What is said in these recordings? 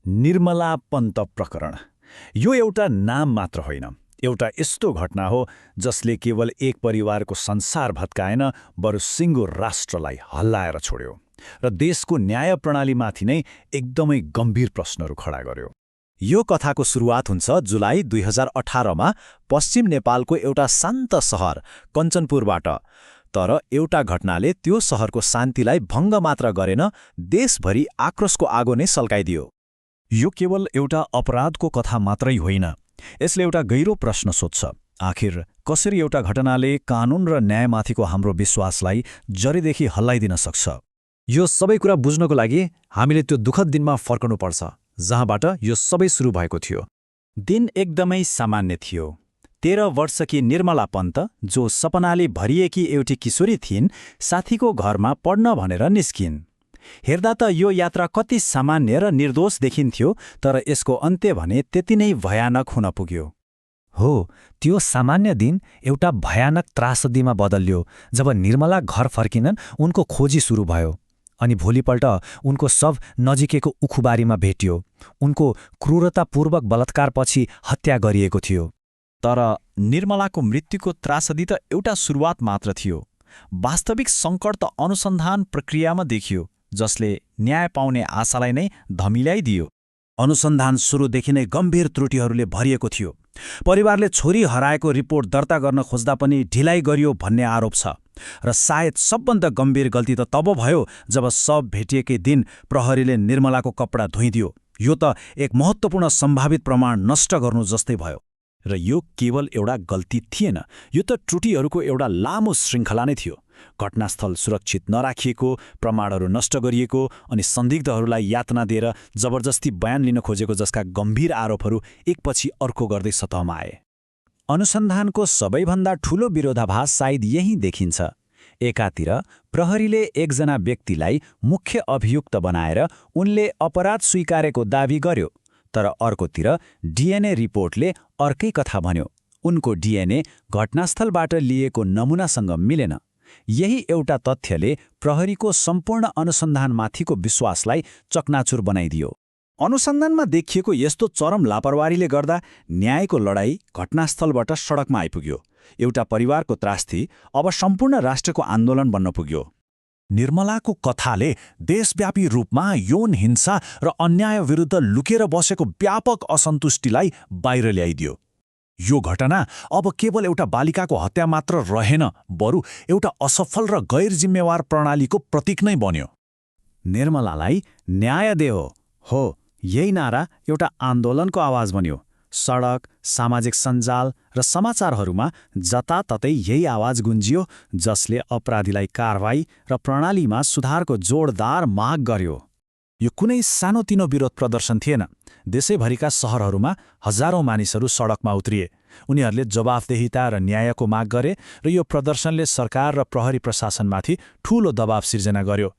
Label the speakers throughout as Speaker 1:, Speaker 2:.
Speaker 1: निर्मला पन्त प्रकरण। यो एउटा नाम मात्र होइन, एउटा यस्तो घटना हो जसले केवल एक परिवारको संसार भत्काएन, बरु सिङ्गो राष्ट्रलाई हल्लाएर छोड्यो र देशको न्याय प्रणालीमाथि नै एकदमै गम्भीर प्रश्नहरू खडा गर्यो।
Speaker 2: यो कथाको सुरुवात हुन्छ जुलाई 2018मा पश्चिम नेपालको एउटा शान्त सहर कञ्चनपुरबाट। तर एउटा घटनाले त्यो सहरको शान्तिलाई भङ्ग मात्र गरेन, देशभरि आक्रोशको आगो नै सल्काइदियो।
Speaker 1: यो केवल एउटा अपराधको कथा मात्रै होइन, यसले एउटा गहिरो प्रश्न सोध्छ। आखिर कसरी एउटा घटनाले कानुन र न्यायमाथिको हाम्रो विश्वासलाई जरेदेखि हल्लाइदिन सक्छ?
Speaker 2: यो सबै कुरा बुझ्नको लागि हामीले त्यो दुःखद दिनमा फर्कनुपर्छ जहाँबाट यो सबै सुरु भएको थियो।
Speaker 3: दिन एकदमै सामान्य थियो। 13 वर्षकी निर्मला पन्त, जो सपनाले भरिएकी एउटी किशोरी थिइन्, साथीको घरमा पढ्न भनेर निस्किन्। हेर्दा त यो यात्रा कति सामान्य र निर्दोष देखिन्थ्यो, तर यसको अन्त्य भने त्यति नै भयानक हुन पुग्यो।
Speaker 2: हो, त्यो सामान्य दिन एउटा भयानक त्रासदीमा बदल्यो जब निर्मला घर फर्किनन् उनको खोजी सुरु भयो। अनि भोलिपल्ट उनको शव नजिकैको उखुबारीमा भेटियो। उनको क्रूरतापूर्वक बलात्कारपछि हत्या गरिएको थियो।
Speaker 3: तर निर्मलाको मृत्युको त्रासदी त एउटा सुरुवात मात्र थियो। वास्तविक सङ्कट त अनुसन्धान प्रक्रियामा देखियो, जसले न्याय पाउने आशालाई नै धमिल्याइदियो।
Speaker 4: अनुसन्धान सुरुदेखि नै गम्भीर त्रुटिहरूले भरिएको थियो। परिवारले छोरी हराएको रिपोर्ट दर्ता गर्न खोज्दा पनि ढिलाइ गरियो भन्ने आरोप छ। र सायद सबभन्दा गम्भीर गल्ती त तब भयो जब शव भेटिएकै दिन प्रहरीले निर्मलाको कपडा धोइदियो। यो त एक महत्त्वपूर्ण सम्भावित प्रमाण नष्ट गर्नु जस्तै भयो।
Speaker 1: र यो केवल एउटा गल्ती थिएन, यो त त्रुटिहरूको एउटा लामो श्रृङ्खला नै थियो। घटनास्थल सुरक्षित नराखिएको, प्रमाणहरू नष्ट गरिएको, अनि संदिग्धहरूलाई यातना दिएर जबरजस्ती बयान लिन खोजेको जस्ता गम्भीर आरोपहरू एकपछि अर्को गर्दै सतहमा आए।
Speaker 2: अनुसन्धानको सबैभन्दा ठूलो विरोधाभास सायद यही देखिन्छ। एकातिर प्रहरीले एकजना व्यक्तिलाई मुख्य अभियुक्त बनाएर उनले अपराध स्वीकारेको दावी गर्यो, तर अर्कोतिर डिएनए रिपोर्टले अर्कै कथा भन्यो। उनको डिएनए घटनास्थलबाट लिएको नमुनासँग मिलेन। यही एउटा तथ्यले प्रहरीको सम्पूर्ण अनुसन्धानमाथिको विश्वासलाई चकनाचुर बनाइदियो।
Speaker 4: अनुसन्धानमा देखिएको यस्तो चरम लापरवाहीले गर्दा न्यायको लडाईँ घटनास्थलबाट सडकमा आइपुग्यो। एउटा परिवारको त्रासदी अब सम्पूर्ण राष्ट्रको आन्दोलन बन्न पुग्यो।
Speaker 1: निर्मलाको कथाले देशव्यापी रूपमा यौन हिंसा र अन्याय विरुद्ध लुकेर बसेको व्यापक असन्तुष्टिलाई बाहिर ल्याइदियो। यो घटना अब केवल एउटा बालिकाको हत्या मात्र रहेन, बरु एउटा असफल र गैर जिम्मेवार प्रणालीको प्रतीक नै बन्यो।
Speaker 4: निर्मलालाई न्याय देऊ हो, यही नारा एउटा आन्दोलनको आवाज बन्यो। सडक, सामाजिक सञ्जाल र समाचारहरूमा जताततै यही आवाज गुन्जियो, जसले अपराधीलाई कारवाही र प्रणालीमा सुधारको जोडदार माग गर्यो।
Speaker 1: यो कुनै सानोतिनो विरोध प्रदर्शन थिएन। देशैभरिका सहरहरूमा हजारौं मानिसहरू सडकमा उत्रिए। उनीहरूले जवाफदेहिता र न्यायको माग गरे, र यो प्रदर्शनले सरकार र प्रहरी प्रशासनमाथि ठूलो दबाव सिर्जना गर्यो।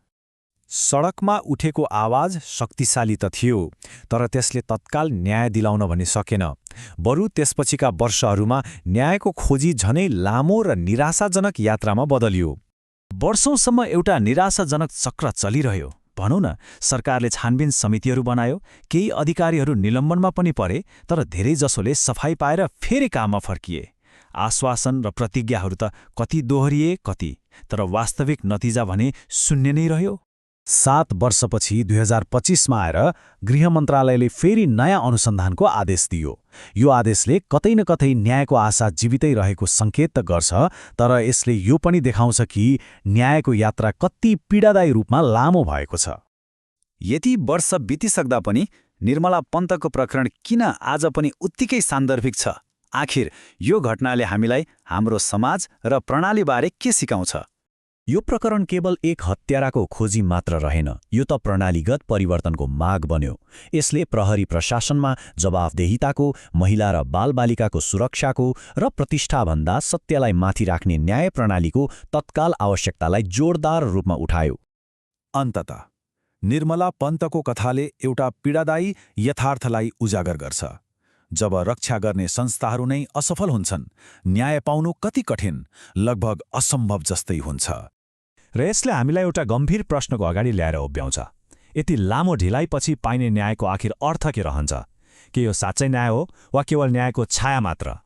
Speaker 2: सडकमा उठेको आवाज शक्तिशाली त थियो, तर त्यसले तत्काल न्याय दिलाउन भने सकेन। बरु त्यसपछिका वर्षहरूमा न्यायको खोजी झनै लामो र निराशाजनक यात्रामा बदलियो।
Speaker 1: वर्षौंसम्म एउटा निराशाजनक चक्र चलिरह्यो। भनौँ न, सरकारले छानबिन समितिहरू बनायो, केही अधिकारीहरू निलम्बनमा पनि परे, तर धेरैजसोले सफाई पाएर फेरि काममा फर्किए। आश्वासन र प्रतिज्ञाहरू त कति दोहोरिए कति, तर वास्तविक नतिजा भने शून्य नै रह्यो।
Speaker 4: 7 वर्षपछि 2025मा आएर गृह मन्त्रालयले फेरि नयाँ अनुसन्धानको आदेश दियो। यो आदेशले कतै न कतै न्यायको आशा जीवितै रहेको सङ्केत त गर्छ, तर यसले यो पनि देखाउँछ कि न्यायको यात्रा कति पीडादायी रूपमा लामो भएको छ।
Speaker 3: यति वर्ष बितिसक्दा पनि निर्मला पन्तको प्रकरण किन आज पनि उत्तिकै सान्दर्भिक छ? आखिर यो घटनाले हामीलाई हाम्रो समाज र प्रणालीबारे के सिकाउँछ?
Speaker 2: यो प्रकरण केवल एक हत्याराको खोजी मात्र रहेन, यो त प्रणालीगत परिवर्तनको माग बन्यो। यसले प्रहरी प्रशासनमा जवाफदेहिताको, महिला र बालबालिकाको सुरक्षाको र प्रतिष्ठाभन्दा सत्यलाई माथि राख्ने न्याय प्रणालीको तत्काल आवश्यकतालाई जोरदार रूपमा उठायो।
Speaker 1: अन्ततः निर्मला पन्तको कथाले एउटा पीडादायी यथार्थलाई उजागर गर्छ। जब रक्षा गर्ने संस्थाहरू नै असफल हुन्छन्, न्याय पाउनु कति कठिन, लगभग असम्भव जस्तै हुन्छ।
Speaker 2: र यसले हामीलाई एउटा गम्भीर प्रश्नको अगाडि ल्याएर उभ्याउँछ।
Speaker 1: यति लामो ढिलाइपछि पाइने न्यायको आखिर अर्थ के रहन्छ? के यो साँच्चै न्याय हो वा केवल न्यायको छाया मात्र?